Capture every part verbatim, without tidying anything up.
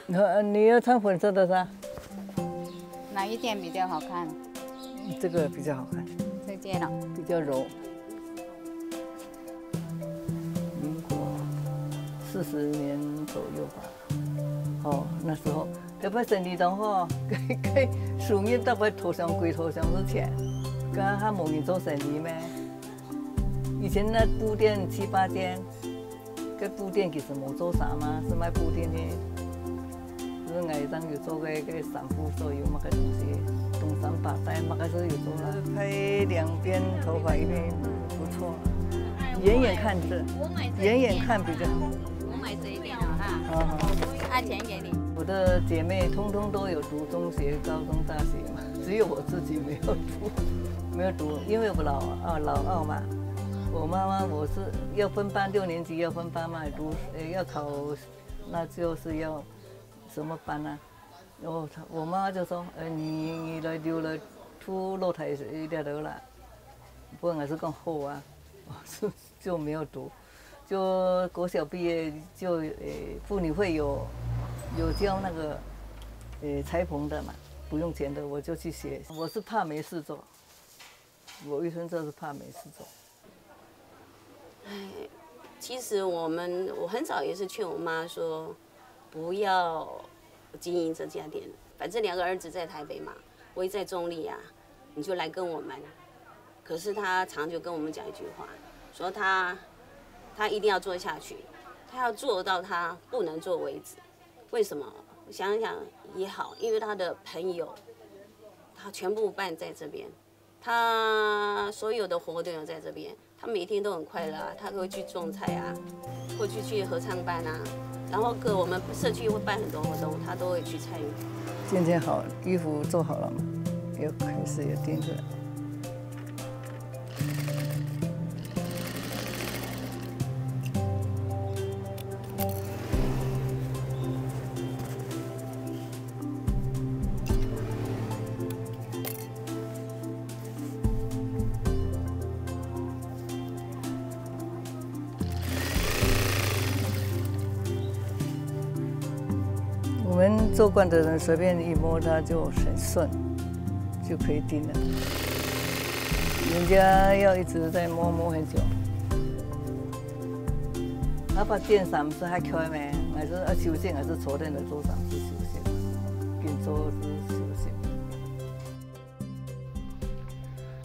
你要穿粉色的是吧？哪一件比较好看？这个比较好看，这件哦。比较柔。民国四十年左右吧。哦，那时候特别生理当好，该该树叶特别头上归头上是钱，刚刚还没人做生理咩？以前那布店七八间， 个布店其实没做啥嘛，是卖布店的。就是我上有做个个衫裤，所有么个东西，东山八代么个是有做啦。拍两边头发一边，不错。远远看着，远远看比较好。我买这一件好啦。好好。啊，钱给你。我的姐妹通通都有读中学、高中、大学嘛，只有我自己没有读，没有读，因为我老啊老二嘛。我妈妈我是要分班，六年级要分班嘛，读呃要考，那就是要什么班啊？我我妈妈就说，呃，你你来留来读老大这个啦，不过我是讲好啊，我是就没有读，就国小毕业就呃妇女会有有教那个呃裁缝的嘛，不用钱的，我就去学，我是怕没事做。 我一生就是怕没事做。哎，其实我们我很早也是劝我妈说，不要经营这家店，反正两个儿子在台北嘛，我也在中立啊，你就来跟我们。可是她常就跟我们讲一句话，说她她一定要做下去，她要做到她不能做为止。为什么？我想想也好，因为她的朋友，她全部办在这边。 他所有的活动有在这边，他每天都很快乐啊，他会去种菜啊，或去去合唱班啊，然后各我们社区会办很多活动，他都会去参与。今天好，衣服做好了吗？有开始有订着。 我们做惯的人随便一摸它就很顺，就可以定了。人家要一直在摸摸很久。他把电嗓是还开没？还是要休息？还是昨天的做嗓是休息？变做是休息。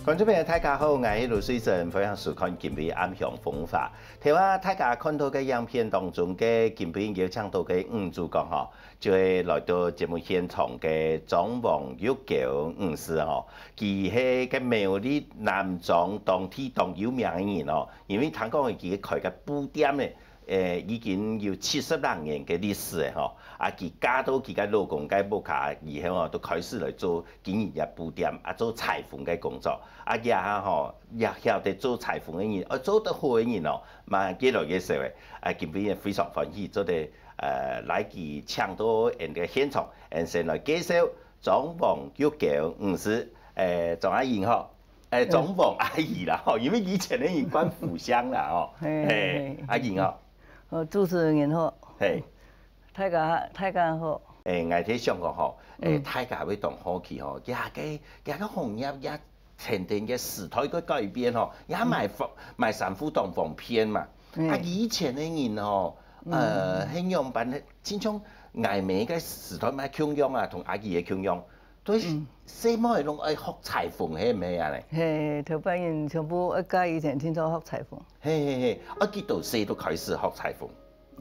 观众朋友，大家好，我是罗水珍，欢迎收看今晡暗香风华。头下大家看到个影片当中个今晡邀请到个女主角吼，就系来到节目现场个庄王玉嬌女士吼，佢系个苗栗南庄当地当有名个人吼，因为听讲佢开个布店呢， 呃，已经有七十零年个历史了吼。啊，佢嫁到佢个老公个屋下以后哦，都开始来做经营一布店，啊，做裁缝个工作。啊，这下吼，也晓得做裁缝个人，哦，做得好个人哦，嘛越来越少了。啊，今晡日非常欢喜，做得呃来佢请到俺个现场，俺先来介绍庄王玉嬌女士，呃，庄阿姨好。 哎，庄王阿姨啦吼，因为以前个人管互相啦吼，嘿嘿，阿姨哦，哦，主持人好，嘿，大家大家好。哎，𠊎在想讲吼，哎，大家会当好奇吼，这个这个行业也前天个时代个改变吼，也买方买衫裤当方便嘛。啊，以前个人吼，呃，很样般，亲像𠊎妹个时代买共样啊，同阿姨个共样。 对，細妹仔拢爱学裁缝，系毋系啊咧？嘿，头班人全部一家以前清楚学裁缝。嘿嘿嘿，啊，几多岁都开始学裁缝？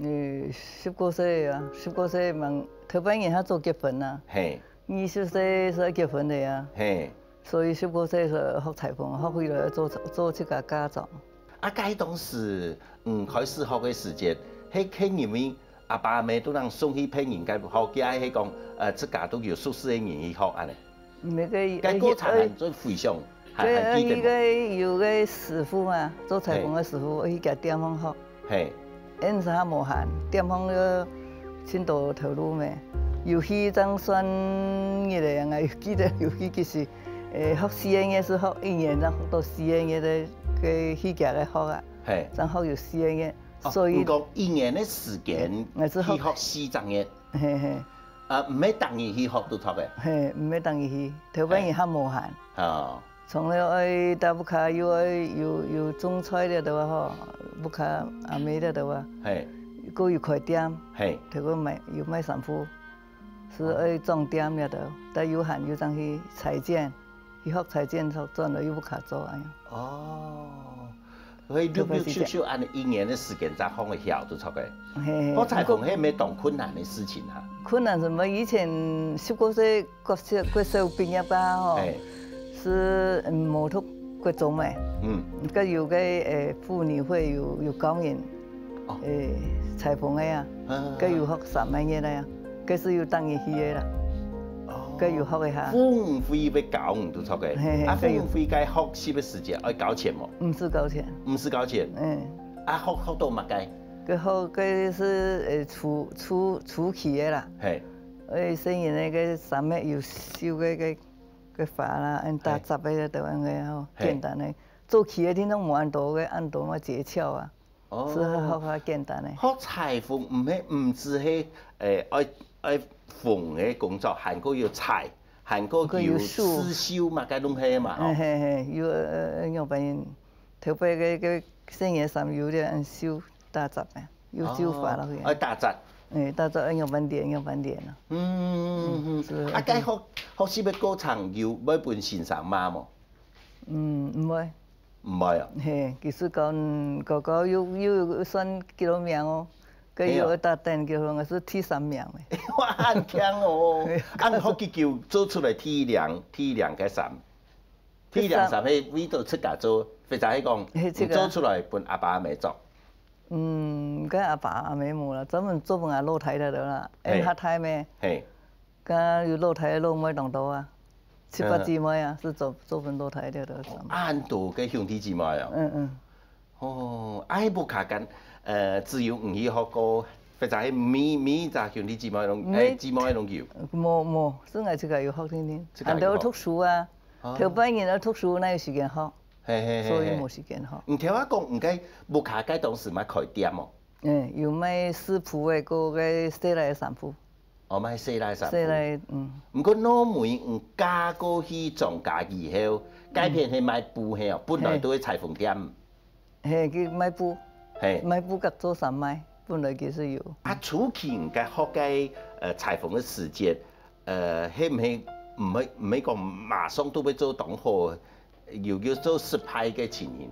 呃，十过岁啊，十过岁蛮，头班人他做结婚啊，嘿二十岁是结婚的啊，嘿，所以十过岁是学裁缝，学回来做做自家嫁妆。啊，该当时嗯开始学个时节，迄迄因为阿爸阿姆都能送去别人个学，佢系讲呃自家都有熟识个人去学安尼。那个该过程还做回想，还还记得无？个有个师傅嘛，做裁缝个师傅，去个店方学。嘿，因啥无闲，店方个青岛头路咩，有去正算日个，我记得有去其实，诶，学四个月是学一年，然后到四个月个个去个个学啊，嘿，然后有四个月，哦所以你讲一年的时间我是学去学四十日，嘿嘿。啊，毋係逐日去學都著个。嘿，毋係逐日去，頭擺日較無閒。哦。從來愛到屋下又愛有，有種菜了的話吼，屋下阿姆了的話，嘿。過有開店，嘿。頭擺賣，有賣衫褲，係哦。愛裝店了的，但有閒又正去裁剪。 去學裁剪，轉來又屋下做恁樣。哦，所以陸陸續續恁樣一年个時間，正學會曉都著个。嘿，學裁縫係毋係當困難个事情哈？困難什麼？以前十過歲國小，國小畢業啊吼，嘿。係，嗯，無讀國中咩？嗯。該有个，誒，婦女會有，有教人。 哦。誒，裁縫个啊，啊。該有學三個月个啊，該係有逐日去个啦，哦。該有學一下。婦女會教你都著个。嘿嘿，啊，該有。婦女該學習个時間愛交錢無？毋使交錢。毋使交錢。嗯。啊，學，學到麼个？該學，該係，誒，初，初，初期个啦。嘿。誒，細人个該衫仔有繡个，該，該花啦，恁打嘿。結个，都恁个吼，嘿。簡單个。做起个定都無恁多个，恁多嘛訣竅啊。 哦。係學較簡單个。學裁縫毋係，毋只係，誒，愛，愛縫个工作，還過有裁，還過有刺繡嘛，該攏係嘛，吼。嘿嘿嘿，有，呃，樣般，頭擺个，个細人衫有點繡打結个，有繡花落去。哦，愛打結。誒，打結愛樣般練，樣般練啊。嗯，嗯，嗯。係。啊，該學，學習个過程有會分先生罵無？嗯，毋會。 毋會啊。嘿，其實講，哥哥又，又算幾多名哦，該又愛打等幾多名，係第三名誒。哇，恁強哦！嘿。恁好，結果做出來第一領，第一領个衫，第一領衫係為著自家做，或者係講，嘿，自家。你做出來分阿爸阿姆著。嗯，該阿爸阿姆無啦，專門做分阿老弟个啦，嘿。因較大咩。嘿。 該有老弟老妹當多啊，七八姊妹啊，嗯。係做，做分老弟了了。哦，恁多个兄弟姊妹啊。嗯，嗯。哦，啊，係屋下間，呃，只有你去學過，或者係每，每一隻兄弟姊妹攏，每，誒，姊妹攏有？無，無，係𠊎自家有學定定。自家有學。還有讀書啊，哦。頭擺人愛讀書，哪有時間學？嘿，嘿，嘿，所以無時間學。嘿。你頭下講，你該屋下該當時嘛開店哦？嗯，有賣食譜个，過个細倈个衫褲。 哦，賣細倈衫褲。細倈，嗯。毋過老妹，你嫁過去莊家以後，該片係賣布係哦，本來都係裁縫店。嘿，佢賣布。嘿。賣布佮做衫賣，本來佢係有。啊，初期你該學該，呃，裁縫个時節，呃，係毋係，毋係，毋係講馬上都會做當好， 有，有做失敗个情形？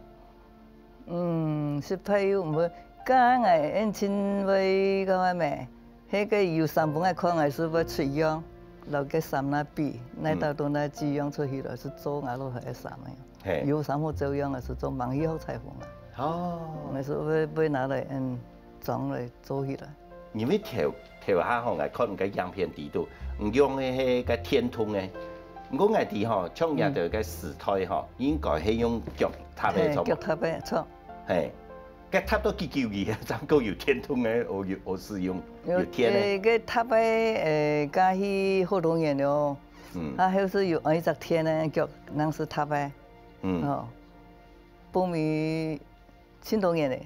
嗯，失敗又毋會，該𠊎恩親會講个咩？該个有衫分𠊎看，𠊎係會出樣，摎該衫那比，那到到那寄樣出去了，係做𠊎老弟个衫个。嘿。有衫好照樣个，係做吂去學裁縫啊。哦。𠊎係會，會拿來，嗯，裝來做起來。 因為頭，頭下吼，𠊎看你个影片底肚，你用个係个電動个。毋過𠊎知吼，像這兜个時代吼，應該係用腳踏个，嘿，著無？腳踏个，著。嘿，該踏到幾久以後，正過有電動个，哦，有，哦，使用，有電个。呃，該踏个，呃，加起好多年了哦。嗯。啊，還係有一隻電个腳，人係踏个。嗯。哦，北美盡多年了，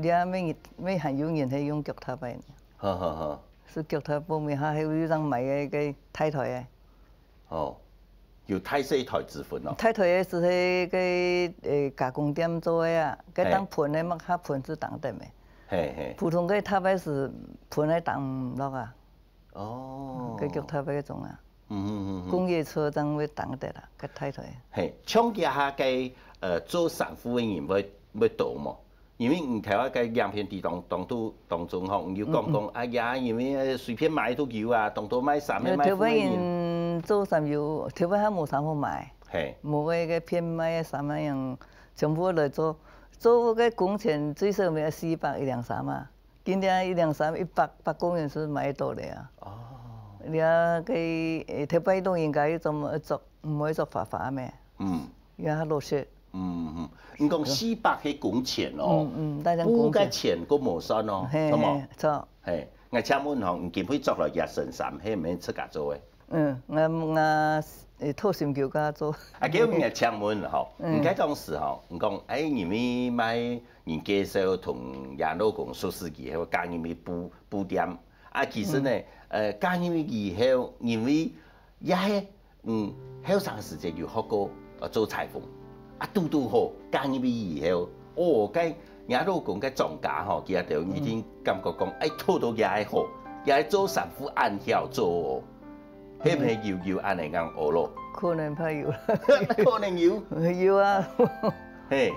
這乜，乜還有人係用腳踏个呢。 好好好。係腳踏布面，還有一張買个，个大台个。哦，有大細台之分哦。大台个係該个，呃，加工店做个啊，該，嘿，當盆个嘛，較盆係當等个。嘿嘿。普通个踏个係盆个當毋落啊。哦。該腳踏个種啊。嗯嗯嗯嗯。工業車正會當得啊，該大台。嘿，像這下个，呃，做衫褲个人會，會多無？ 因為你頭下个影片底當，當中，當中吼，你有講講，嗯嗯。哎呀，因為隨便買都有啊，當多賣衫个、賣褲个人。頭擺人做衫有，頭擺還無衫好買，嘿。無个，个便賣个衫个樣，全部來做，做个工錢最少也四百一領衫啊。今天一領衫一百，百工錢係買得到个啊。哦。你啊，个，誒，頭擺老人家又做麼个著，毋會著花花咩？嗯。也較老實。 嗯嗯，你講四百个工錢哦，嗯嗯，大家工錢。布个錢都無算哦，嘿，著無？嘿，著。嘿，𠊎請問吼，你今晡日著來這身衫，係毋係自家做个？嗯，𠊎，𠊎，誒，討心臼家做。啊，叫𠊎請問吼，嗯。你該當時吼，你講，哎，因為買人介紹同這老公熟識以後，加入去布，布店，啊，其實呢，嗯。呃，嫁入去以後，因為也係，嗯，後生時節有學過，呃，做裁縫，啊，堵堵好嫁入去以後，哦，該若老公个莊家吼，佢兜一定感覺講，哎，討到也係好，也係做衫褲恁曉做哦，係毋係有有恁呢樣哦咯？可能怕有。可能有。有啊。嘿，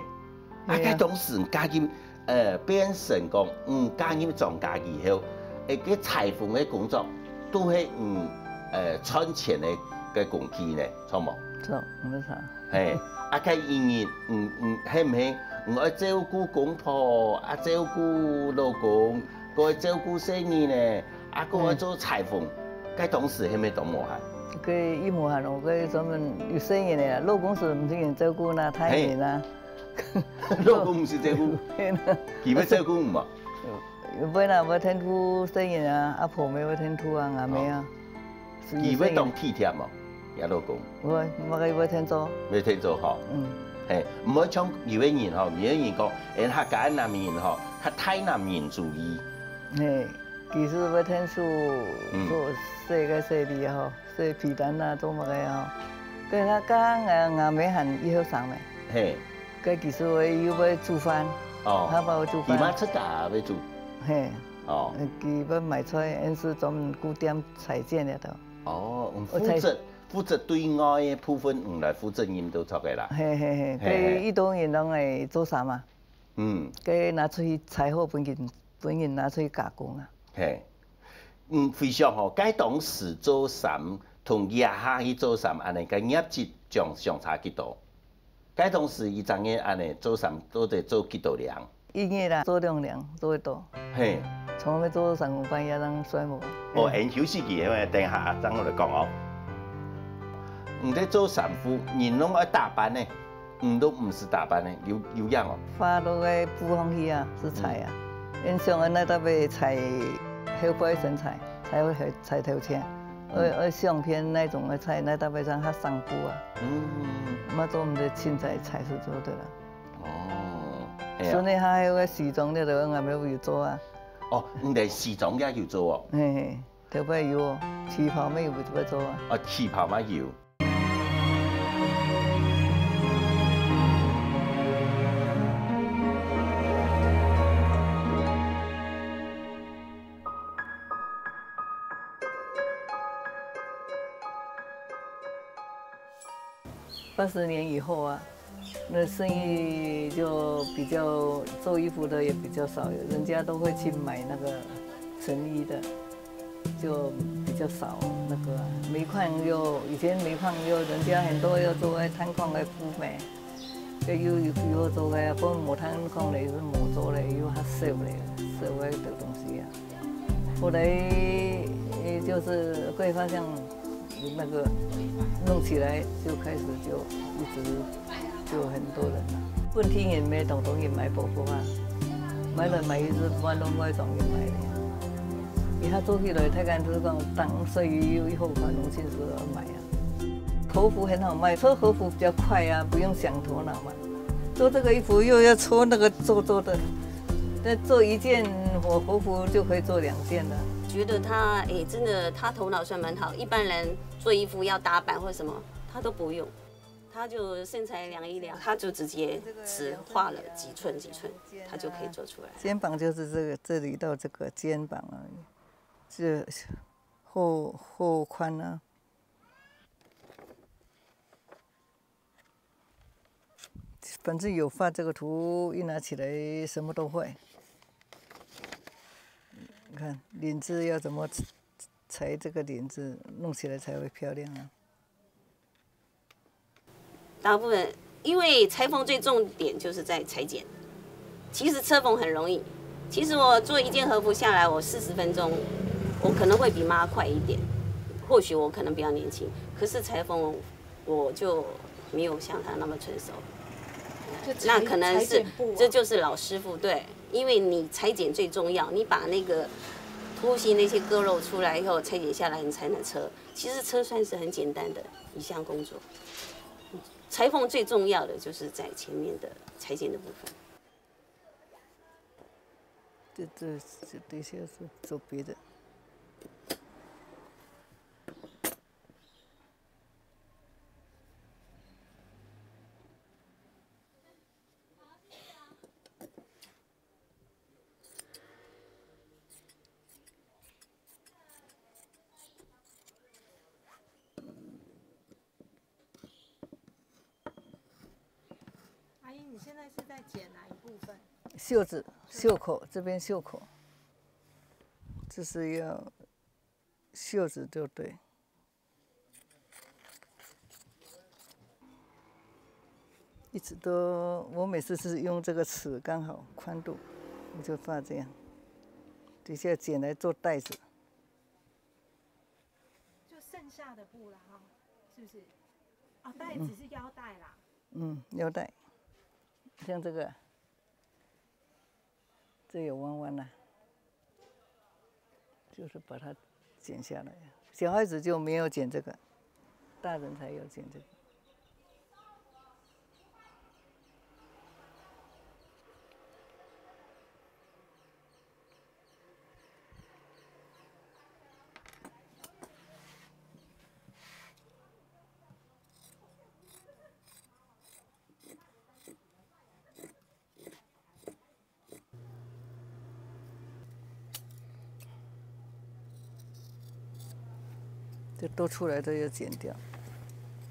啊，係啊。該當時嫁入，呃，變成講，嗯，嫁入莊家以後，欸，該裁縫个工作都係，嗯，呃，賺錢个个工具呢，著無？著，毋錯。嘿，啊，該一日，嗯嗯，係毋係？你愛照顧公婆，啊，照顧老公，過愛照顧細人呢，啊，過愛做裁縫，該當時係毋係當無閒？該一無閒哦，該專門有細人个啊，老公係毋係人照顧啦，大人啊。 老公毋係照顧，佢會照顧你無？有，有會啦，會𢯭顧細人啊，阿婆乜會𢯭顧啊，阿姆啊。佢會當體貼無？若老公？會，麼个會𢯭做。會𢯭做吼。嗯。嘿，毋會像有个人吼，有个人講，欸，客家男人吼，較大男人主義。嘿，其實會𢯭手，嗯。做細个細事吼。 洗被單啊，做麼个啊？該佢佮𠊎阿姆還以後生咩？嘿。該其實佢又會煮飯，哦。佢幫𠊎煮飯。佢嘛自家會煮。嘿。哦。佢會買菜，𠊎係專門顧店裁剪个都。哦，嗯，負責負責對外个部分，嗯，來負責任都著个啦。嘿嘿嘿，嘿嘿。該一兜人攏會做衫嘛。嗯。該拿出去裁好，分人分人拿出去加工啊。嘿。 嗯，回想吼，該當時做衫同這下去做衫恁呢，該業績相相差幾多？該當時一隻月恁呢做衫做得做幾多領？一日啦，做兩領，做得多。嘿。從來做三更半夜正睡無。哦，𠊎休息期，等下正來講哦。你在做衫褲，人攏愛打扮呢。 你都毋使打扮呢，有有影哦。畫到該布上去啊，係裁啊。𠊎想愛哪搭愛裁後背身材，裁後裁頭前，愛愛相片那種个裁，哪搭愛像較生布啊。嗯。嘛做毋得清彩彩是做得啦。哦，係啊。所以還有个西裝，你都𠊎乜有做啊。哦，你連西裝也有做哦。嘿嘿，頭擺有哦，旗袍乜有做啊。哦，旗袍嘛有。 八十年以後啊，那生意就比較，做衣服的也比較少，人家都會去買那個成衣的，就比較少那個啊。煤礦又，以前煤礦又，人家很多又做該炭礦个布咩，這又又又做个，不過無炭礦个又係無做个，又較少个，少个的東西啊。 後來，呃，就是桂花巷那個弄起來，就開始就一直就很多人了。本地人乜當多人買布布啊，買來買去係半路外莊人買个。佢較早起來，大概就是講，當所以有以後可能就是買啊。和服很好賣，做和服比較快啊，不用想頭腦嘛。做這個衣服又要搓那個皺皺的， 那做一件和和服就可以做兩件了。覺得他，哎，真的，他頭腦算蠻好。一般人做衣服要打版或什麼，他都不用，他就身材量一量，他就直接只畫了幾寸幾寸，他就可以做出來。肩膀就是這個，這裡到這個肩膀而已，這後後寬啊。 反正有畫這個圖，一拿起來什麼都會。你看領子要怎麼裁，這個領子弄起來才會漂亮啊。大部分因為裁縫最重點就是在裁剪，其實車縫很容易。其實我做一件和服下來，我四十分鐘，我可能會比媽快一點，或許我可能比較年輕，可是裁縫我就沒有像他那麼成熟。就裁，那可能是，裁剪布啊。這就是老師傅，對，因為你裁剪最重要，你把那個凸起那些割肉出來以後，裁剪下來，你才能車。其實車算是很簡單的一項工作，裁縫最重要的就是在前面的裁剪的部分。 這這這這些是做別的。现在是在剪哪一部分？袖子，袖口，这边袖口，就是要袖子就对。一直都，我每次是用这个尺刚好宽度，我就画这样，底下剪来做袋子。就剩下的布啦，哈，是不是？哦，袋子是腰带啦。嗯，腰带，像这个，这有弯弯的，就是把它剪下来。小孩子就没有剪这个，大人才有剪这个。这多出来的要剪掉，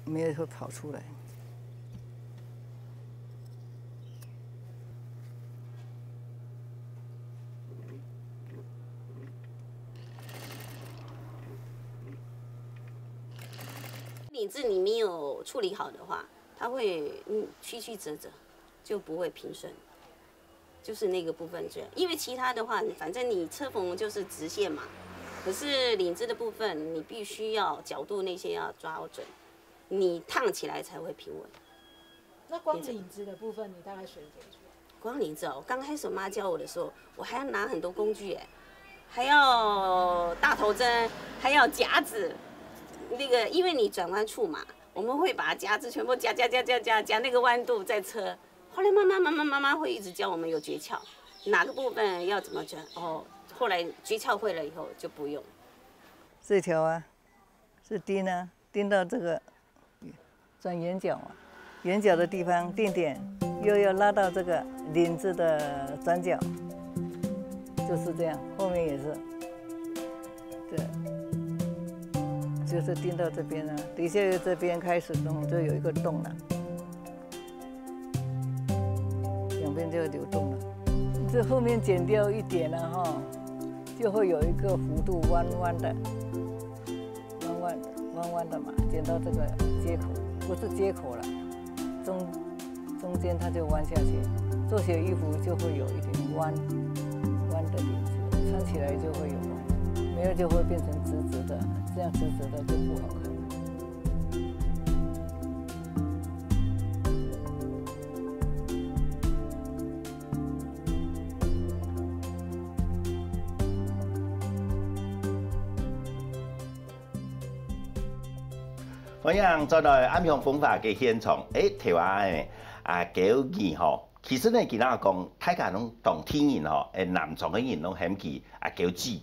没有会跑出来。领子你没有处理好的话，它会嗯曲曲折折，就不会平顺。就是那个部分这样，因为其他的话，反正你车缝就是直线嘛，可是领子的部分你必须要角度那些要抓准，你烫起来才会平稳。那光领子的部分，你大概学了多久？光领子哦，刚开始我妈教我的时候，我还要拿很多工具哎，还要大头针，还要夹子，那个因为你转弯处嘛，我们会把夹子全部夹夹夹夹夹夹那个弯度再车。后来慢慢慢慢慢慢会一直教我们有诀窍，哪个部分要怎么转哦。后来诀窍会了以后就不用。这条啊，是钉啊，钉到这个转圆角啊，圆角的地方定点，又要拉到这个领子的转角，就是这样，后面也是，对，就是钉到这边啊，底下又这边开始弄，就有一个洞了。两边就会流动了。这后面剪掉一点了哈，就会有一个弧度弯弯的，弯弯弯弯的嘛，剪到这个接口，不是接口了，中中间它就弯下去，做起衣服就会有一点弯弯的领子，穿起来就会有弯，没有就会变成直直的，这样直直的就不好看了。欢迎转来暗香风华个现场。诶，台湾个阿狗儿吼，其实呢，今仔讲，大家拢当地人吼，诶，南庄个人拢喊佢阿狗姊。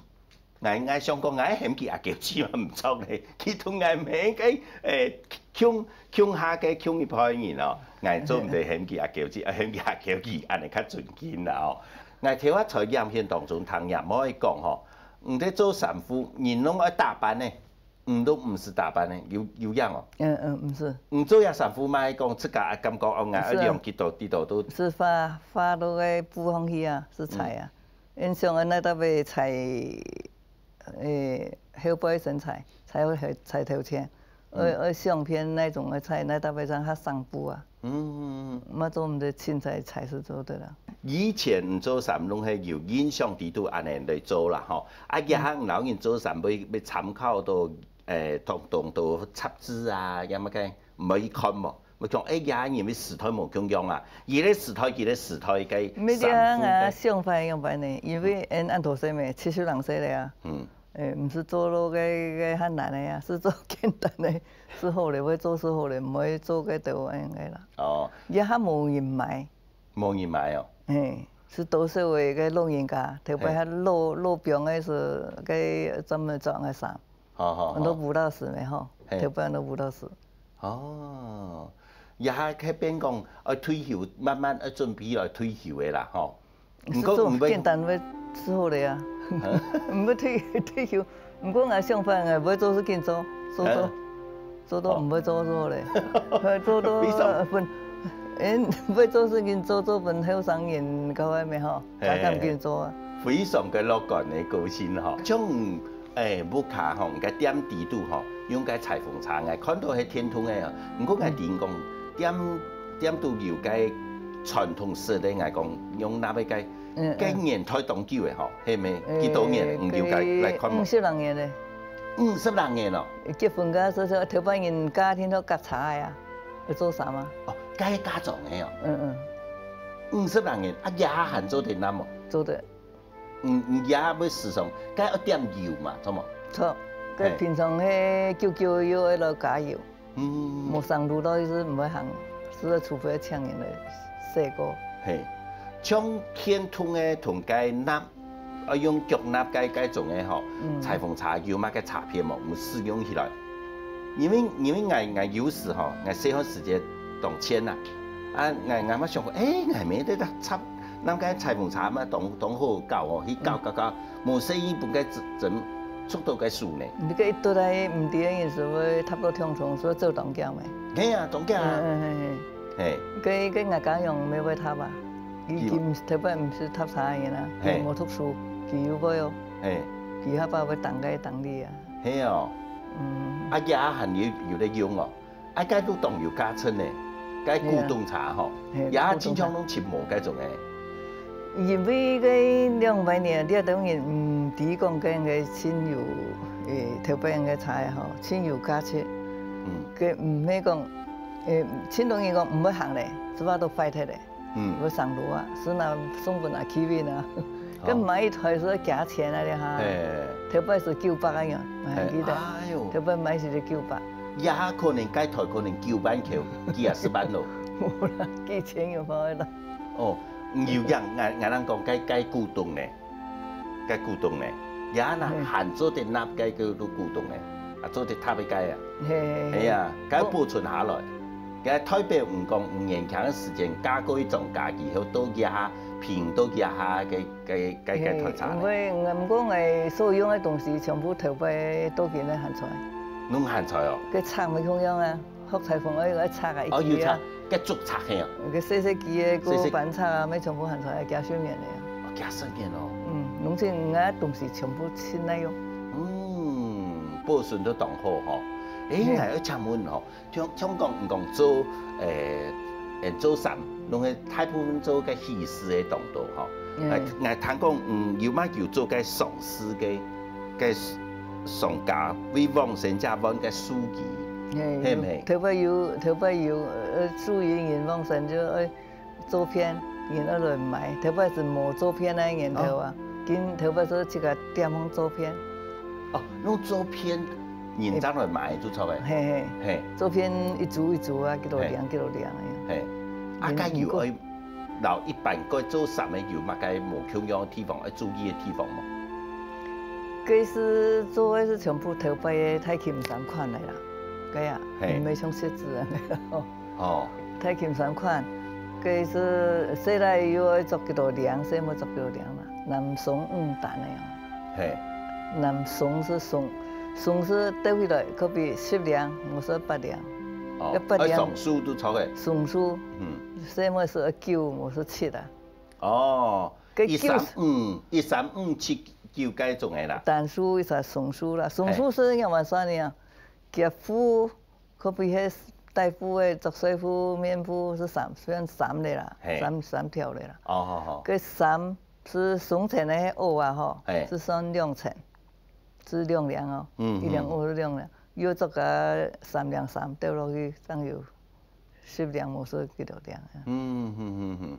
𠊎𠊎想講，𠊎喊佢阿狗姊嘛毋著咧，佢同𠊎毋係該誒共共下个共一輩人哦，𠊎做毋得喊佢阿狗姊，愛喊佢阿狗兒，恁呢較尊敬啦哦。𠊎頭下在影片當中聽若妹講吼，毋得做衫褲，人攏愛打扮呢，毋都毋使打扮呢，有有影哦。嗯嗯，毋使。毋做這衫褲嘛，講自家感覺哦，𠊎愛量幾多幾多都。是畫畫到个布上去啊，是裁啊。 因想按呢搭配裁，誒，後背身材，裁後裁頭前，呃呃相片那種个裁，那搭配上較省布啊。嗯，嘛做毋得凊彩裁是做得啦。以前毋做衫攏係有印象底肚按呢來做啦吼，啊，這下老人做衫會會參考到，誒，當當多雜誌啊，有麼个毋可以看無？ 我講，哎呀，因為時代無共樣啊，佢个時代，佢个時代个衫褲个。每个人啊，想法樣般呢，因為俺恁多歲咩，七十零歲了啊。嗯。誒，毋使做到个个較難个啊，係做簡單个，係好了，會做係好了，毋會做个都恁个啦。哦。也較無人買。無人買哦。嘿，係多數个个老人家，特別較老老兵个係个專門做个衫。 好好好。很多舞蹈师咩吼，嘿。特別很多舞蹈师。哦，也還該變講，愛退休，慢慢愛準備來退休个啦吼。是做簡單个時候了呀，毋過退退休，毋過𠊎想法，𠊎毋會做事緊做，做做做到毋會做做咧，做到分嗯，會做事情做做分後生人搞个咩吼，嘿，敢敢緊做啊。非常个樂觀个個性吼，像，欸，屋下吼，个店底肚吼，用个裁縫車，𠊎看到係電動个啊。毋過𠊎聽講，店店肚有个傳統式个，𠊎講用那个个，嗯，个年代當久个吼，係咩？幾多年？你有个來看無？五十零年咧。五十零年哦。結婚个時候，頭擺人家庭都夾茶个啊。 愛做衫啊？哦，該嫁妝个哦。嗯嗯。五十零年，啊，這下還做得拿無？做得。嗯，嗯，這下要時常，該愛點油嘛，著無？著，該平常係久久又愛落加油。嗯。無生路咯，意思毋會行，係除非請人來洗過。嘿，像電動个同該拿 愛用腳拿該該種个吼，嗯，裁縫車有麼个差別無？有使用起來。因為因為𠊎𠊎有時吼，𠊎細漢時節當淺啊，啊𠊎𠊎嘛想講，欸，𠊎乜得插，拿該裁縫車嘛當當好搞哦，去搞搞搞，無細義分該針觸到該手呢。你个一對來毋知个意思會插到痛痛，所以做當驚个。係啊，當驚啊。嗯嗯嗯嗯。嘿。該該𠊎家用乜會插啊。 佢佢毋係頭擺毋係讀冊个人啊，佢無讀書，佢又會哦，佢下把會當該當哩啊。係哦，嗯，啊，這下還有有得用哦，啊，該都當有價值呢，該古董車吼，這下經常攏尋無該種个。因為該兩百年，這兜人毋知講該个真有，誒，頭擺个車吼，真有價值，嗯，佢毋係講，誒，真多人講毋會行咧，只怕都壞忒咧。 嗯，會生路啊，係拿送分阿Kevin啊，該買一台係幾錢啊？這下，頭擺係九百啊樣，𠊎還記得，哎喲，頭擺買係九百，這下可能該台可能九萬塊，幾啊十萬咯。無啦，幾千有包个啦。哦，有樣，𠊎𠊎人講該該古董呢。 个古董呢，也那還做得納个个古董呢，啊，做得搭个个啊，係啊，个保存下來，个代表毋講毋年輕个時間，嫁過一種家己，後到這下，拼到這下个个个个台茶呢。毋過，毋過𠊎所用个東西全部頭擺到今个還在。攏還在哦。个尺毋共樣啊。 學裁縫愛愛尺啊，哦，有尺，个竹尺嘿哦。个細細支个，个板尺啊，乜全部還在，幾十年了呀。哦，幾十年哦。嗯，攏盡𠊎東西全部盡來用。嗯，保存都當好吼。誒，𠊎愛請問吼，像像講你講做誒誒做衫，攏係大部分做个西式个當多吼。𠊎𠊎聽講，嗯，有嘛有做个上市个 个商家為往生者換个壽衣，係毋係？頭擺有，頭擺有，呃，主因人往生就愛照片，人愛來買。頭擺係無照片个年頭啊，今頭擺係自家店方照片。哦，用照片人正來買就著个。嘿嘿，嘿，照片一組一組啊，幾多領幾多領啊。嘿，啊，該有愛 摎一般个做衫个有麼个無共樣个地方，愛注意个地方無？該係做个係全部頭擺个大襟衫款个啦，該啊，毋係像設計恁樣。哦，大襟衫款，該係細倈又愛著幾多領，細妹著幾多領啦，男鬆女單个樣。嘿，男鬆係鬆，鬆係鬥起來，可比十領，無係八領，哦，愛八領，愛雙數都著个。雙數，嗯。 細妹係九，無係七啊。哦，該九一三五，一三五七九該種个啦。單數一隻雙數啦，雙數係仰般算呢啊？夾褲，可比係大褲个，著睡褲、棉褲係三，算三个啦，三三條个啦。哦，好好。該三係上層个襖啊吼，係算兩層，係兩領哦，一領襖係兩領，又著个三領衫掉落去，正有 十領無係幾多領啊。嗯哼哼哼，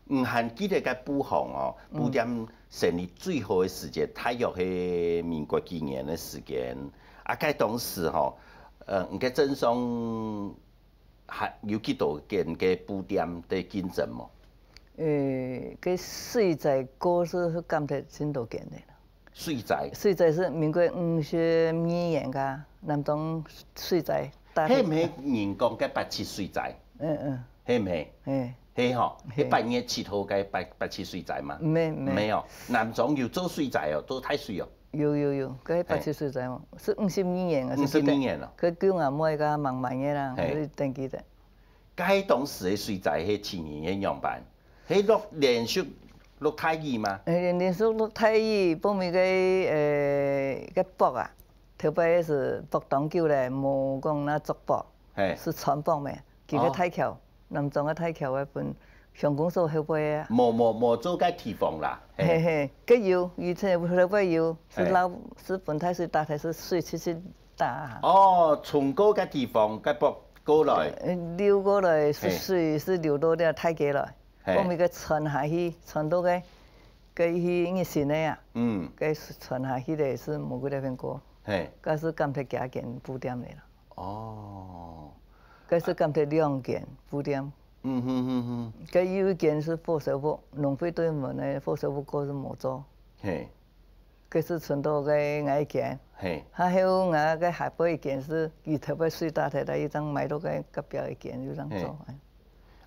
你還記得該布行哦，布店生理最好个時節，大約係民國幾年个時間。啊，該當時吼，呃，你个鎮上還有幾多間个布店在競爭無？誒，該水災過後係減忒真多間个啦。 水災。水災係民國五十二年个，南庄水災大。係毋係人講个八七水災？嗯嗯。係毋係？係。係吼，係八月七號个八八七水災嘛？毋係毋係。毋係哦，南庄有做水災哦，做大水哦。有有有，該八七水災哦，係五十二年个，五十二年哦。佢叫𠊎妹个慢慢个啦，係，𠊎就記得。該當時个水災係情形係仰般？係落連續落大雨嗎？誒，連續落大雨，分𠊎个，誒，个駁啊，頭擺係駁當久咧，無講那竹駁，嘿。係穿駁咩？佢个大橋，哦。南庄个大橋个分鄉公所後背啊。無，無，無做該地方啦，嘿。嘿，嘿，該有，以前後背有，係，嘿。摎，係分大水打忒，係水直直打啊。哦，衝過該地方，該駁過來。呃，流過來，係，嘿。水係流到這大街來。 嘿。講一个穿下去，穿到个，个去日新个啊，嗯。个穿下去咧係無幾多分過，嘿。該係減忒幾間布店咧啦。哦。該係減忒兩間布店。嗯哼哼哼。个有一間係火燒屋，農會對門个火燒屋，該係無做。嘿。 該係存到个𠊎一間。嘿。還有𠊎个下背一間係，佢頭擺水打忒，佢正賣到个隔壁一間，又正做。嘿。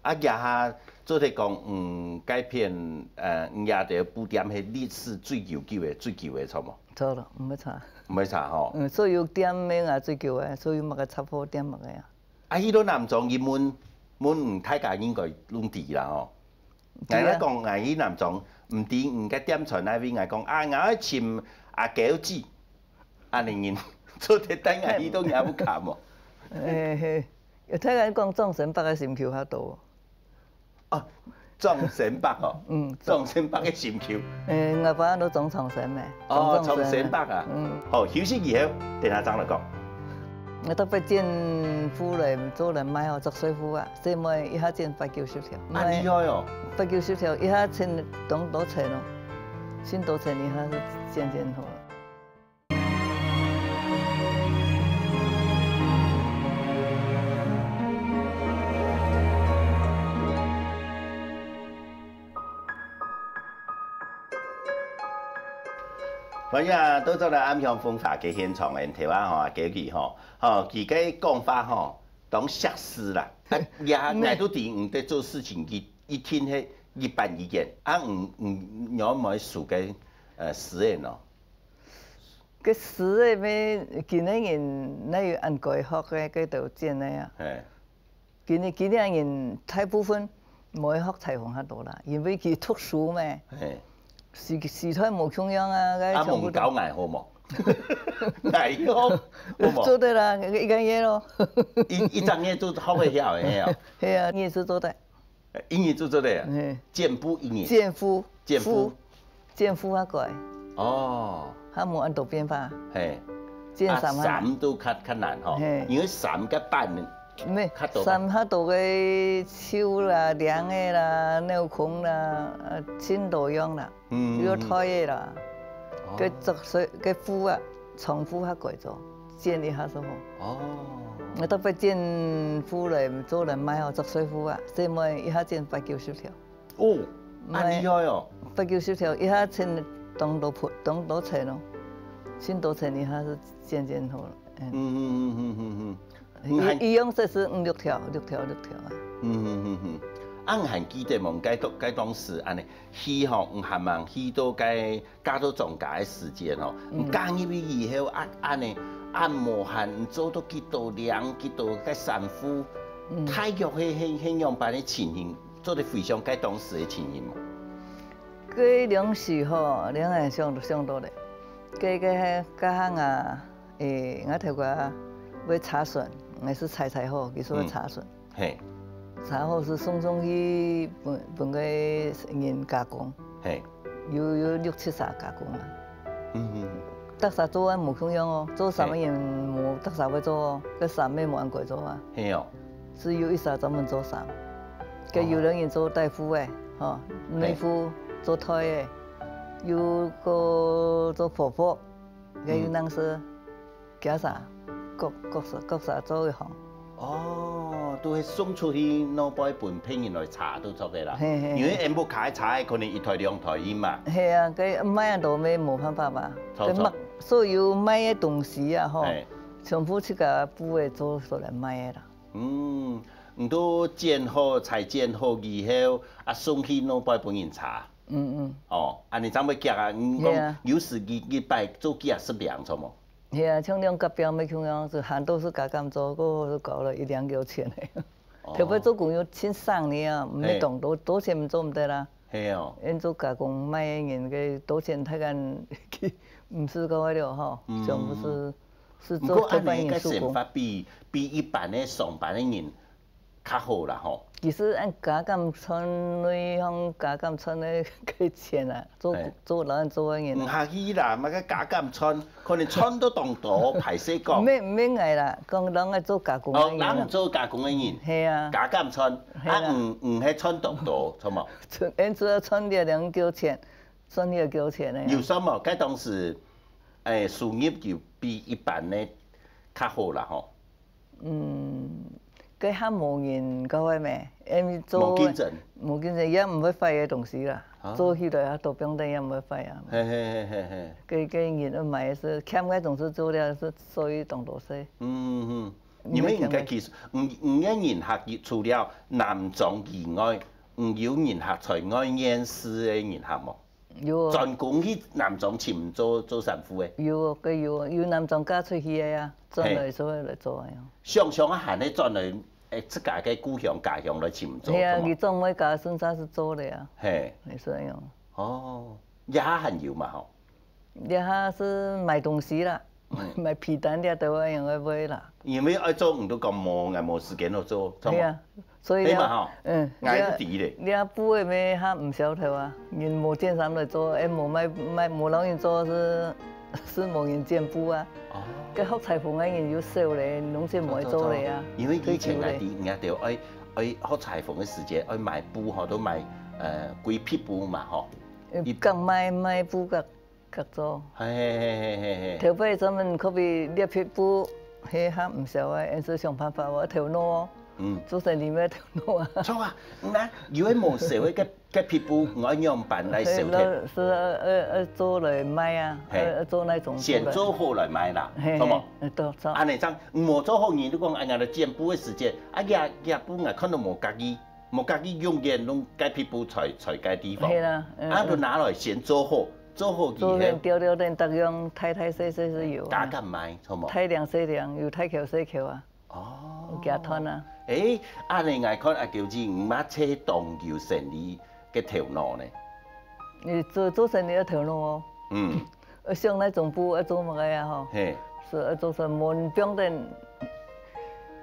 啊，這下做得講，嗯，該片，呃，這兜布店係歷史最悠久个、最久个，著無？著了，毋會差。毋會差吼。嗯，所有店名啊最久个，所有麼个雜貨店麼个啊。 啊，去到南庄，佢問，問大家應該攏知啦吼。對啊。𠊎來講，𠊎去南庄，毋知你个店在哪位，𠊎講，啊，𠊎愛尋阿狗子。啊，恁樣人做得帶𠊎去到若屋下無？誒，嘿，有聽人講莊生伯个心臼較多。 哦，莊生伯哦，嗯，莊生伯个心臼。誒，𠊎爸都莊長生咩？哦，莊長生伯啊。嗯。好，休息以後，等下正來講。𠊎特別剪布來做來賣哦，著睡褲啊，細妹一下剪八九十條。啊，厲害哦！八九十條，一下剪當多錢哦，盡多錢一下係剪剪好了。 歡迎啊，倒轉來暗香風華个現場，𠊎頭下吼，阿狗子吼，吼，佢个講法吼，當惜字啦。啊，也𠊎都知你在做事情，一，一定係一板一眼。啊，你，你，你有無輸个，呃，字眼哦？ 个字个咩，今个人哪有恁該學个，該都剪个啊。嘿。今个，今个人大部分無愛學裁縫較多啦，因為佢讀書咩。嘿。時，時代無共樣啊，該啊，全部都問教𠊎好無？𠊎學，好無？做得啦，一個月咯。一，一隻月就學會曉个，嘿哦。係啊，你也係做得。 一日就做得啊？嘿。剪布一日？剪布。剪布。布，剪布較快。哦。較無恁多變化。嘿。剪衫啊。啊，衫都較，較難吼，嘿。因為衫个版呢，咩，較多吧。衫較多个袖啦、領个啦、紐空啦，呃，盡多樣啦。 嗯，有袋个啦，哦。个著，所以个布啊，長布較貴做，剪一下就好。哦。𠊎特別剪布來做來賣哦，著睡褲啊，細妹一下剪八九十條。哦，恁厲害哦。八九十條，一下剪當多鋪，當多錢哦，盡多錢一下就剪剪好了。嗯。嗯，嗯，嗯，嗯，嗯，嗯。 嗯，還一，一樣式係五六條，六條，六條啊。嗯，嗯，嗯，嗯。啊，你還記得無？該當，該當時恁呢，去吼，你還吂去到該嫁到莊家个時間吼，嗯。你嫁入去以後啊，恁呢，恁無閒，你做到幾多領，幾多个衫褲，嗯。大約係，係，係仰般个情形，做得回想該當時个情形無？該當時吼，你還想，想到咧，該，該，該行啊， 誒，𠊎頭下會差船，𠊎係裁裁好，佢就會差船。嗯。嘿。差好係送送去分，分个人加工。嘿。有，有六七儕加工啊。嗯，嗯。逐儕做个無共樣哦，做衫个人無逐儕會做哦，該衫也無恁該做啊。嘿哦。只有一儕專門做衫。該有个人做底褲个，吼，嘿。內褲做袋个，有个做婆婆。 該有當時，幾儕，各，各儕，各儕做一行。哦，都係送出去外背分別人來差都著个啦。嘿，嘿，因為𠊎屋下差个可能一台兩台去嘛。係啊，該賣恁多也無辦法嘛。著，該賣，著。所有賣个東西啊，吼，嘿。全部自家布个做出來賣个啦。嗯，你都剪好，裁剪好以後，啊，送去外背分人差。 嗯，嗯。哦，恁呢正會遽啊，你講，係啊。有時一，一擺做幾啊十領，著無？係啊，像兩隔壁个共樣，係還都係加減做，過後就搞了一領幾千个。哦，特別做工又盡省个啊，毋係當多，多錢毋做毋得啦。係哦。因做加工賣个人个多錢，大概毋使搞个了吼，嗯。全部係，係做特別人手工。毋過恁樣个生活比，比一般个上班个人較好啦吼。其實按加減賺，內行加減賺个个錢啊，做，係。做老闆做个人啊。毋客氣啦，麼个加減賺， 可能賺到當多，歹勢講。毋免，毋免𠊎啦，講人愛做加工个哦，人啊。人做加工个人，係啊。加減賺，係啦。啊，毋，毋係賺當多，著無？賺，因此愛賺這兩角錢，賺這角錢个啊。有算無？該當時，欸，收入有比一般个較好啦吼。 嗯，該較無人搞个咩？因為做無競爭。無競爭，也毋會壞个東西啦。啊。做起來啊，都放等也毋會壞啊。嘿嘿嘿嘿嘿。該，該人愛買个係，欠个總是做了，係所以當多事。嗯嗯。因為你个技術，你，你个人客除了南庄以外，你有人客在外縣市个人客無？ 有哦。專工去南庄尋做，做衫褲个。有哦，該有哦，有南庄嫁出去个啊，轉來做，來做个啊。想想啊，還係轉來，欸，自家个故鄉家鄉來尋做，係啊，做嘛。佢做妹家順續係做个啊。嘿。係恁樣。哦，這下還有嘛吼？這下係賣東西啦，嗯。賣被單這兜啊，用个賣啦。因為愛做，你都講無，𠊎無時間好做，做嘛。係啊。 所以了，對嘛吼？嗯，𠊎係知咧。這，這布个咩較毋銷頭啊，人無剪衫來做，欸，無賣，賣，無老人做係，係無人剪布啊。哦。該學裁縫个人又少咧，攏係無愛做咧啊。因為以前𠊎知，人家都愛，愛學裁縫个時間，愛買布吼，都買，呃，歸匹布嘛吼。嗯，一，各賣，賣布各 合作。嘿嘿嘿嘿嘿嘿。頭擺專門可比列撇布，係較毋少个，因此想辦法，𠊎頭腦哦。嗯。做生理愛頭腦啊。著啊，嗯啊，有个無銷个，个，个撇布，𠊎仰般來銷忒？係，係，係，係做來賣啊，嘿。係，係做那種布个。先做好來賣啦，嘿，好無？嘿，對，著。恁樣正，無做好，你都講，哎呀，來剪布个時間，啊，這，這布𠊎看到無合意， 無家己永遠攏該撇布在，在該地方。係啦，嗯，啊，就拿來先做好，做好以後。做好吊吊等，逐樣大大細細係有啊。加減賣，著無？大領細領，有大箍細箍啊。哦。有加團啊。欸，恁樣𠊎看阿嬌姊，你嘛係當有生理个頭腦呢。你做，做生理个頭腦哦。嗯。 呃，想來總部愛做麼个啊吼？嘿。係愛做成門放等，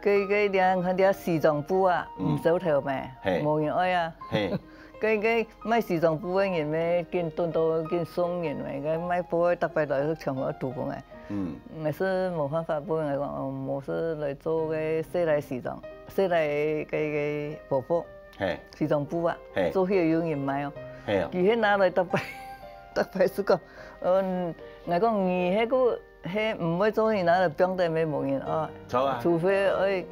該，該連看這西裝布啊，嗯。毋銷頭咩？嘿。無人愛啊。嘿。該，該賣西裝布个人咩，緊囤到緊送人咩，該賣布个逐擺來係全部愛堵分个。嗯。𠊎係無辦法分，𠊎講，哦，無係來做个細倈西裝，細倈个，个和服。 嘿。西裝布啊，嘿。做起來有人買哦。嘿哦。佢係拿來逐擺，逐擺係講，嗯，𠊎講你該个，該毋會做，你拿來放等也無人愛。著啊。除非愛，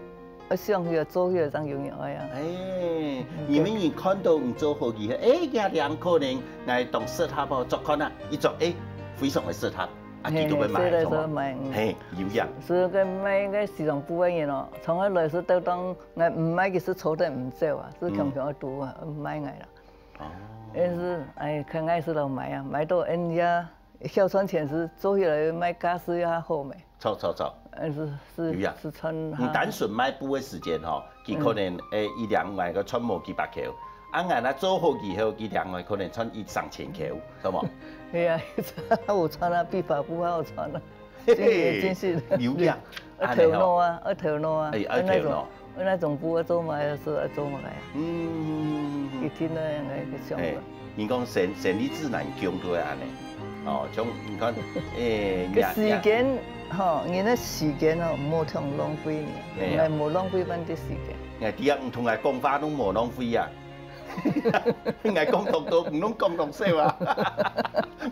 愛想起來做起來正有人愛啊。欸，嗯，因為人看到你做好以後，欸，這領可能𠊎當適合哦，著看啊，一著，欸，非常个適合，啊，嘿，佢都會買，嘿，著無？所以來說買，嗯。嘿，有影。所以該賣該西裝布个人哦，從來來係都當 𠊎毋賣佢係坐等毋走啊，係強強愛堵啊，毋賣𠊎啦。哦。但係，哎，看𠊎係老買啊，買到人家小賺錢係做起來賣價數也好咩。著，著，著。但係，係，有影。係賺哈。你單純賣布个時間吼，佢可能，嗯。欸，一領𠊎个賺無幾百箍。啊，𠊎若做好以後，佢領𠊎可能賺一兩千箍，著無？係啊，有賺啊，比發布還好賺啊。 嘿嘿，真係，真係。有影，愛頭腦啊，恁樣哦。愛頭腦啊，哎，愛頭腦。愛那種，愛那種布愛做麼个，係愛做麼个啊？嗯。一定愛恁樣个想法。哎，你講生，生理自然強都會恁樣。哦，像你看，哎，个時間，吼，人个時間吼，莫通浪費呢，哎呀。𠊎無浪費半滴時間。哎，對啊，你同𠊎講話攏無浪費啊。 𠊎講當多，你攏講當少啊。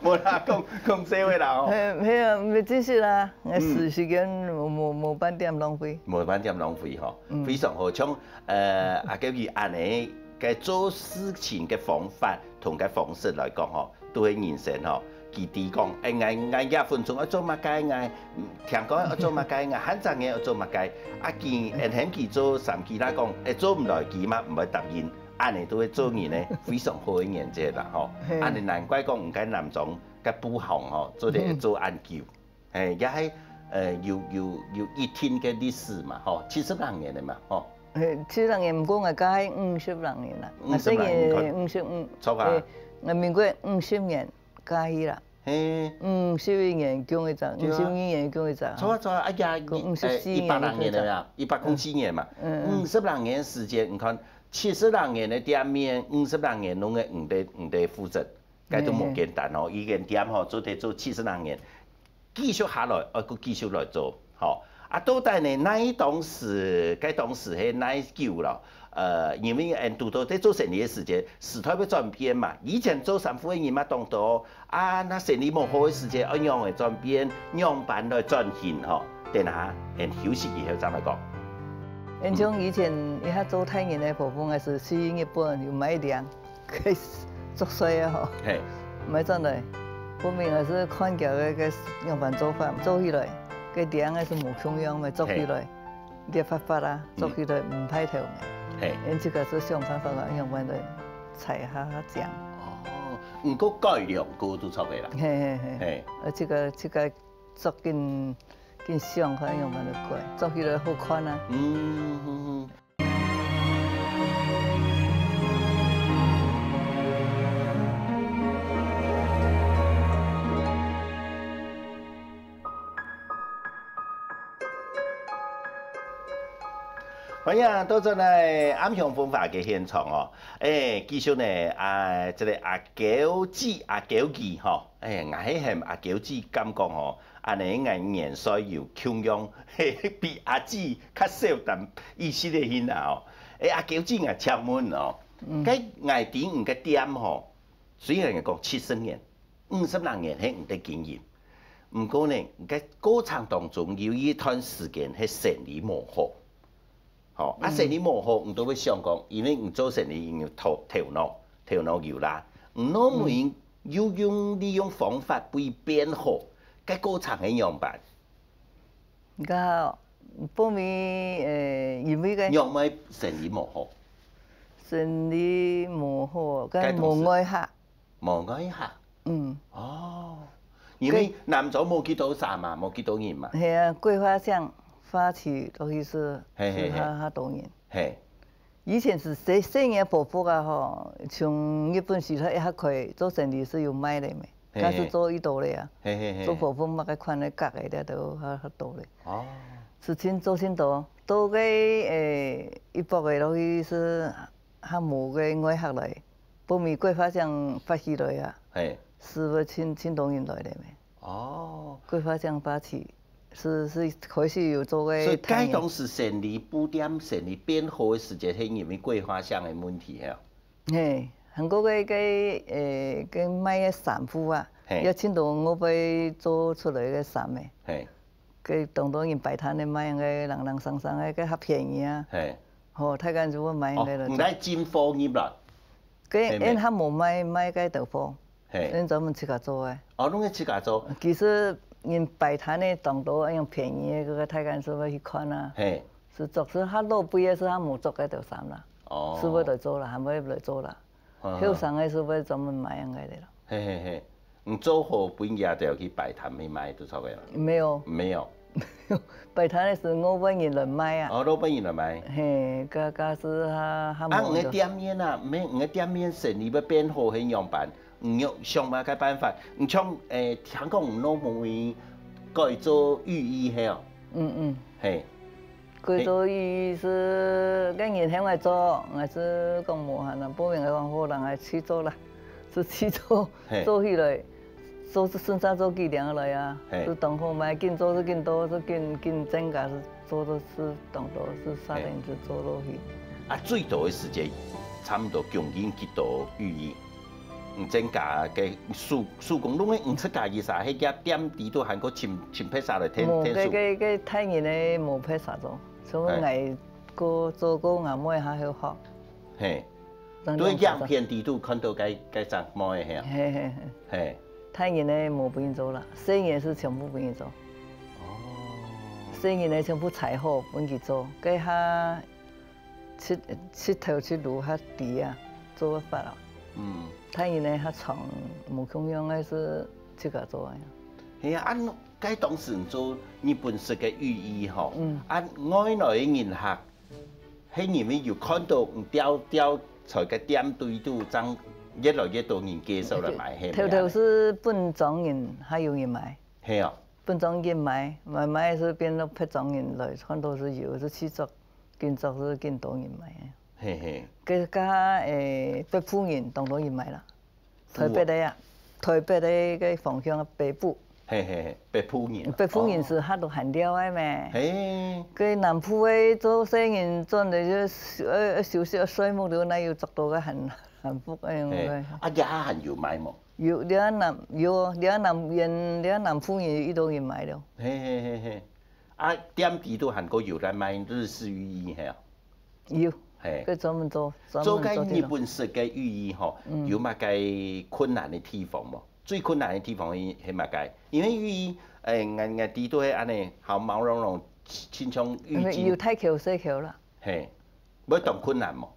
無啦，講，講笑个啦吼。嘿，嘿啊，毋係，真係啦，嗯。時，時間無，無，無半點浪費。無半點浪費吼，嗯。非常好。像，呃，阿嬌佢恁樣个做事情个方法同个方式來講吼，對人生吼，佢知講，哎，𠊎，𠊎這分鐘愛做麼个，𠊎，嗯，聽歌愛做麼个，𠊎閒靜个愛做麼个，啊，佢，嗯。嗯，喊佢做三句啦講，哎，做毋來佢嘛毋會答應。 恁樣都會做人呢，非常好个原則啦吼。嘿。恁樣難怪講，你該南庄个布行吼，做得做恁久，嗯。嘿，也係，呃，有，有，有一定个歷史嘛吼，七十零年了嘛吼。嘿，七十零年，毋過𠊎加係五十零年啦，五十零年，五十五，著啊。嘿，𠊎民國五十年加起啦，嘿。五十一年降一隻，對啊。五十二年降一隻，著啊，著啊，哎呀，講五十四年，一百零年了呀，一百零四年嘛，嗯，嗯。五十零年時間，你看，七十零年个店面，五十零年攏係你兜，你兜負責。 該都無簡單哦，一間店吼，做得做七十零年，繼續下來，愛閣繼續來做，吼。啊，到底呢，哪一當時，該當時係哪久咯？呃，因為𠊎堵到在做生理个時節，時代會轉變嘛。以前做衫褲个人嘛當多，啊，該生理無好个時節，愛仰仔轉變，仰般來轉型吼。等下，𠊎休息以後正來講。𠊎像以前一下做大人个婆婆，𠊎係去日本有買領。 該著衰啊吼，嘿。毋愛轉來。分明𠊎係看佢个，个仰般做法，做起來，个領个係無共樣个，做起來，嘿。裂發發啊，嗯。做起來毋歹頭个。嘿。𠊎自家係想辦法啊，仰般來裁下正。哦，毋過改良過都著个啦。嘿嘿嘿。嘿。呃，這個，這個著緊，緊想看仰般來改，做起來好看啊。嗯，嗯，嗯。 歡迎倒轉來暗香風華个現場哦。欸，繼續呢，啊，這個阿嬌姊、阿嬌姨吼，欸，𠊎係喊阿嬌姊，感覺吼， 恁呢𠊎年歲有共樣，嘿，比阿姊較少淡一息仔形啊哦。欸，阿嬌姊，𠊎請問哦，嗯。該𠊎知你个店吼，雖然講七十年、五十零年係你个經營，毋過呢，你个過程當中有一段時間係生理無好。 吼，啊，嗯。生理無好，你都會想講，因為你做生理你有頭，頭腦，頭腦有啦，你若無，嗯。又用，利用方法分佢變好，該過程係仰般？該，分明，呃，因為該仰會生理無好？生理無好，該無愛客。 無愛客。嗯。哦，因為南庄無幾多儕嘛，無幾多人嘛。係啊，桂花巷花市落去係，嘿，嘿，嘿。係較，較多人。嘿。以前係細，細人个婆婆啊吼，從日本時代一下開做生理係有賣个咩，嘿，嘿。該係做一多个啊。嘿，嘿，嘿。做婆婆麼个款个角个，這都較，較多个。哦。係真做真多，到个，欸，一百个落去係 較無个外客來，分明桂花巷發起來啊，嘿。係會真，真多人來个咩？哦。桂花巷發起，係，係開始有做个所以該當時生理布店、生理變好个時節，係因為桂花巷个問題啊。嘿，還過个，个，欸，个賣个衫褲啊，嘿。也真多外背做出來个衫个。嘿。 个當多人擺攤个賣个零零星星个，个較便宜啊。嘿。吼，大家就會買个了。哦，毋使進貨入來。个，係咩？𠊎較無賣，賣个豆腐。嘿。𠊎專門自家做个。哦，攏係自家做。其實人擺攤个當多，用便宜个，个大家就會去看啊。嘿。係做，係較老輩个，係較無做个就衫啦。哦。係會來做啦，還會來做啦。 嗯。後生个係會專門買恁个个啦。嘿嘿嘿，你做好分佢兜去擺攤去賣就著个啦。沒有。沒有。擺攤个係外背人來買啊。哦，外背人來買。嘿，該，該係較，較無啊，你个店面啊，毋係，你个店面生理會變好，係仰般？你有想麼个辦法？你像，欸，聽講你老妹改做浴衣係哦？嗯嗯。嘿。 改做浴衣係，該人喊𠊎做，𠊎係講無閒啊，報名𠊎講好啦，𠊎去做啦，就去做，嘿。做起來，做順續做幾領來啊，嘿。就當好賣，緊做就緊多，就緊，緊增加，就做到係當多，就三年就做落去。啊，最多个時間差毋多將近幾多浴衣？ 你增加个手，手工，攏係你自家一儕，係佢店裡肚還過請，請別儕來𢯭，無，𢯭手。該，該，該大人个無別儕做，所以嘿。𠊎過做過𠊎妹較好學。嘿。當然對，影片裡肚看到該，該隻妹係啊。嘿嘿嘿。嘿。大人个無分人做啦，細人係全部分人做。哦。細人个全部裁好分佢做，該下 七，七頭七路較低啊，做法啊。嗯。大人个較長，無共樣个係自家做个。係啊，啊，該當時做日本式个浴衣吼，嗯。啊，外來个人客，係因為有看到你吊吊在个店堆肚，正越來越多人介紹來買，係無？頭頭係分莊人還有人買，係哦。分莊人買，買買係變到別莊人來，看到係有，係去做，緊做係緊多人買。嘿嘿。个个誒，北部人當多人買啦。 台北个啊，台北个个方向北部。嘿嘿嘿，北部人。北部人係較多閒尞个咩？嘿。个南部个做生意轉來就休，呃，休息睡目了，哪有做到个閒，閒服个樣嘿个？啊，這下還有賣無？有，這南，有哦，這南園，這南部人有一多人買了。嘿嘿嘿嘿。啊，店底肚還過有在賣日式浴衣，嘿啊。 有，嘿。个專門做，專門做這種。做个日本式个浴衣吼，嗯。有麼个困難个地方無？最困難个地方係，係麼个？因為浴衣，誒，𠊎，𠊎知都係恁呢，好毛茸茸，親像浴巾。因為有大箍細箍啦。嘿，會當困難無？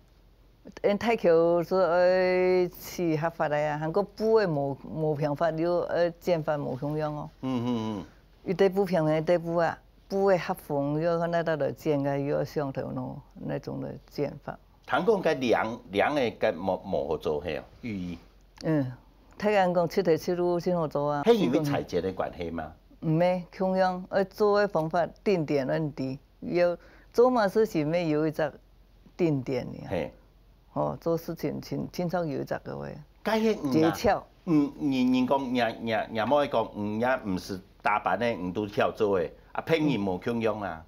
因大箍係愛試合法个啊，還過布个無，無平法，又愛剪法無共樣哦。嗯嗯嗯。一塊布平平一塊布啊， 布个合縫，又看哪搭來剪个，又相同咯，那種个剪法。聽講該領，領个該無，無好做，係哦，浴衣。嗯，大家講七頭七路真好做啊。係因為裁剪个關係嗎？毋係，共樣，愛做个方法定點恁低，有做麼事情愛有一隻定點呢。嘿。吼，做事情清，清楚有一隻个話。該係你啊，訣竅。嗯，人，人講，若，若，若妹講，嗯，也毋係打扮个，你都曉做个，啊，別人無共樣啊。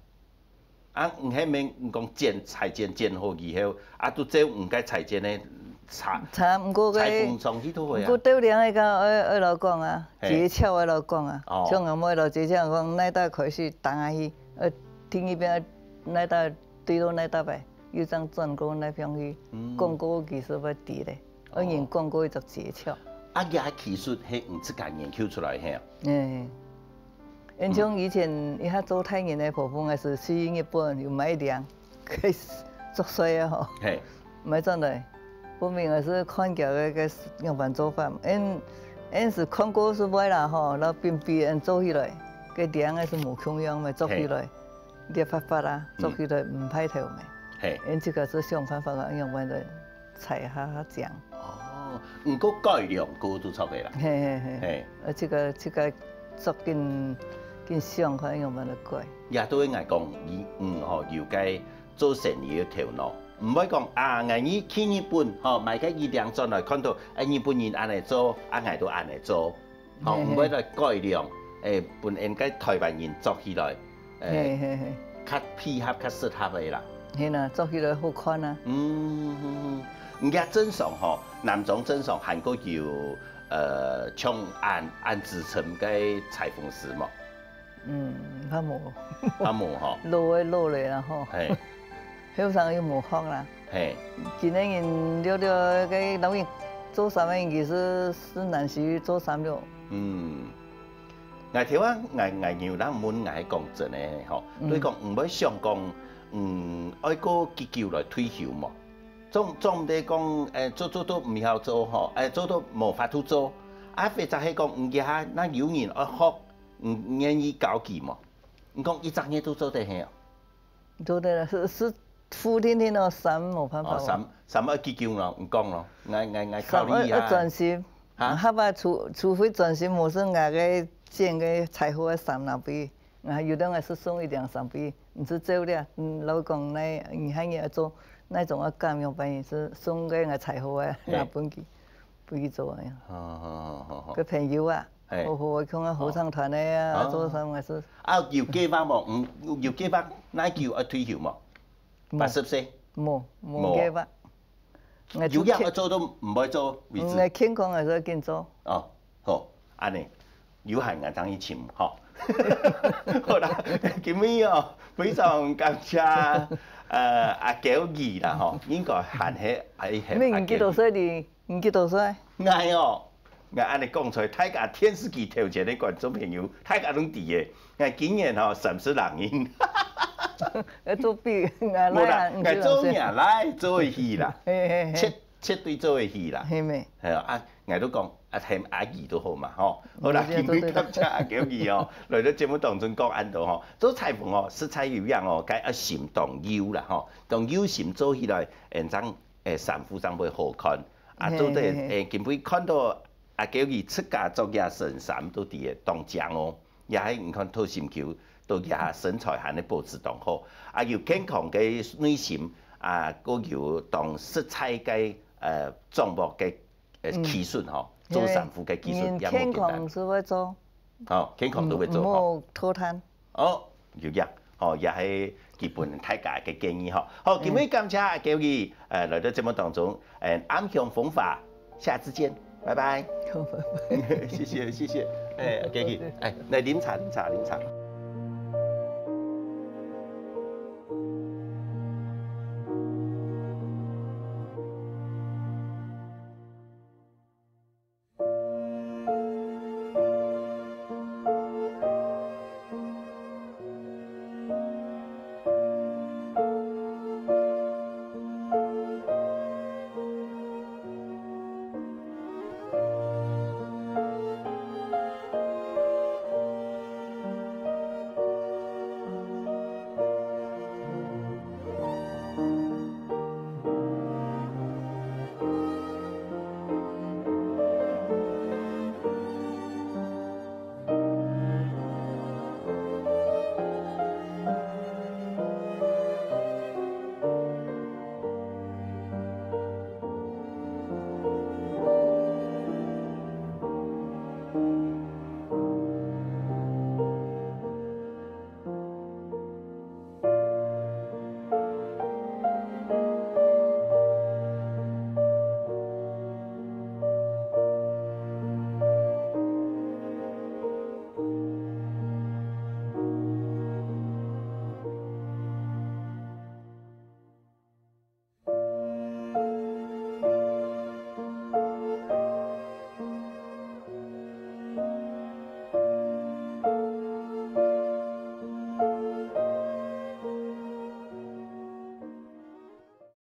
啊，毋係免講剪，裁剪剪好以後，啊，都照毋該裁剪个裁，裁，毋過个，裁縫上去就好啊。毋過鬥領个講，愛，愛老講啊，嘿。訣竅愛老講啊。哦。像𠊎妹老訣竅講，哪搭開始打下去，呃，聽一遍，哪搭對到哪搭擺，又正轉過哪方去，嗯。講過其實會知咧，哦。愛人講過一隻訣竅。啊，這技術係你自家研究出來个啊？嗯。 因像以前一下做大人个婆婆，𠊎係去日本有買領，該足細个吼，嘿。買轉來，分明𠊎係看佢个个樣般做法，因，因係看過係會啦吼，然後平平恁做起來，該領个係無共樣个，做起來，嘿。裂發發啊，嗯。做起來毋歹頭咩。嘿。因自家係想辦法啊，樣般來 裁下正。哦，毋過改良過都著个啦。嘿嘿嘿。嘿。呃，這个，這个做緊，緊想看樣般來改。也都應該講，你，嗯，吼，有該做生意个頭腦，毋會講啊，𠊎去，去日本，吼，買个一領轉來，看到，哎，日本人恁呢做，啊，𠊎都恁呢做。 吼，嘿，嘿。毋會來改良，誒，分𠊎个台灣人做起來，誒，嘿，嘿，嘿。較配合、較適合个啦。嘿啦，做起來好看啊。嗯，嗯，嗯。你个鎮上吼，南庄鎮上還過有，呃，像恁，恁資深个裁縫師無？嗯，較無。較無吼。老个老了啦吼。嘿。 後生又無學啦。嘿。今个人了了个老人做衫个人其實係難去做衫了。嗯。𠊎頭下，𠊎，𠊎有人問𠊎講真个吼，嗯。對講，毋會想講，嗯，愛過幾久來退休無？總，總毋得講，誒，做，做到毋曉做吼，誒，做到無法度做。啊，或者係講，嗯，這下若有人愛學，嗯，願意教佢無？你講一隻月都做得起哦？ 做得啦，係，係，付定定咯，衫無辦法哦。哦，衫，衫愛幾久咯？你講咯，𠊎，𠊎，𠊎考慮一下。衫愛，愛專心。哈？下擺除，除非專心，無係𠊎个剪个裁好个衫拿分佢，𠊎有當𠊎係送一領衫分佢，毋係照了，嗯，老講來，你還要做，那種愛काम樣般，係送个𠊎裁好个，嘿。拿分佢，分佢做啊。好，好，好，好，好。个朋友啊， 嘿。好好个，像啊合唱團个啊，啊。做衫个係。啊，有計劃無？嗯，有計劃，哪久愛退休無？無。八十歲？無，無計劃。𠊎就健，有影愛做都毋會做為止。𠊎健康个時候緊做。哦，好，恁呢，有閒𠊎正去尋，吼。好啦，今日哦，非常感謝，呃，阿嬌姨啦，吼，應該還係，還係阿嬌姨。你幾多歲哩？ 你幾多歲？𠊎哦，𠊎恁呢講出來，大家電視機頭前个觀眾朋友，大家攏知个。𠊎今年吼，三十零歲。愛做比，𠊎無啦，來啊，𠊎做若來做會起啦，嘿嘿嘿。絕，絕對做會起啦。係咩？係啊，啊，𠊎都講，啊喊阿姨都好嘛吼。好啦，今晡日感謝阿嬌姨哦，來到節目當中講恁多吼，做裁縫哦，實在有影哦，該愛心當幼啦吼，當幼心做起來，嗯，正誒衫褲正會好看。啊，做得誒，今晡日看到阿嬌姨自家做个身衫都知會當靚哦，也係你看透心球，都也身材還係保持當好，啊有健康个內心，啊，過有當實在个呃掌握个呃技術吼，做衫褲个技術也無簡單。健康係會做，吼，健康都會做吼。毋好偷懶。哦，有影，吼，也係基本大家个建議吼。好，今日感謝阿嬌姨，呃，來到節目當中，呃，暗香風華，下次見，拜拜。謝謝謝謝，哎，阿嬌姨，哎，來啉茶啉茶啉茶。